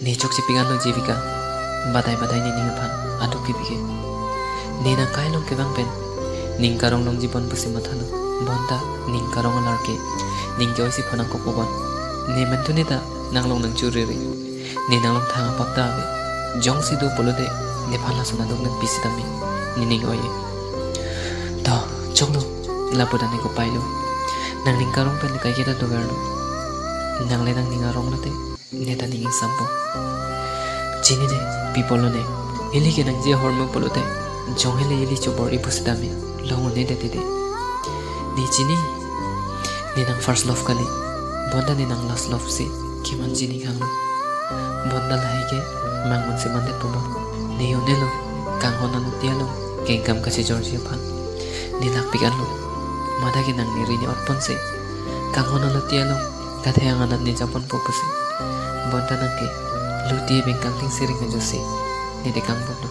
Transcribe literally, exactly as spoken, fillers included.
Ne chokchepik anlo Jivika, badai badai ne ning aphan aduk kepik ke. Ne nang kai along kevang pen ning karong longji pon pusi mathalo, bonta ning karong alar ke ning ke-oi si phonang kok pon. Ne mantu ne ta nanglong nangchuriri. Ne nanglong thang apak ta ave. Jongsi do pulote nephan lason aduk nangpi sitame ne ning oi-e. To, choklo, lapu ta ne kopai lo. Nang ning karong pen le kaiketa doverlo. Nang le nang ning arong lote ne ta ning ingsampo. Chinine, pi apotlo ne? Ili ke nangji ahormu pulote, jong hele ili chobor-i pusitame long un-e det tide. Ne chini, ne nang first love kali, bonta ne nang last love si kemanji ning hanglo. Bonta lahai ke mang un-e si mandetpo ba. Ne un-elo, kanghon alote along kengkam kachejorji aphan ne lakpik anlo. Mada ke nang ne ri ne-ot ponsi kanghon alote along kathayang anat ne japonpo pusi. Bonta nang ke luti bengkang ting siring ajosi ne tekang ponlo.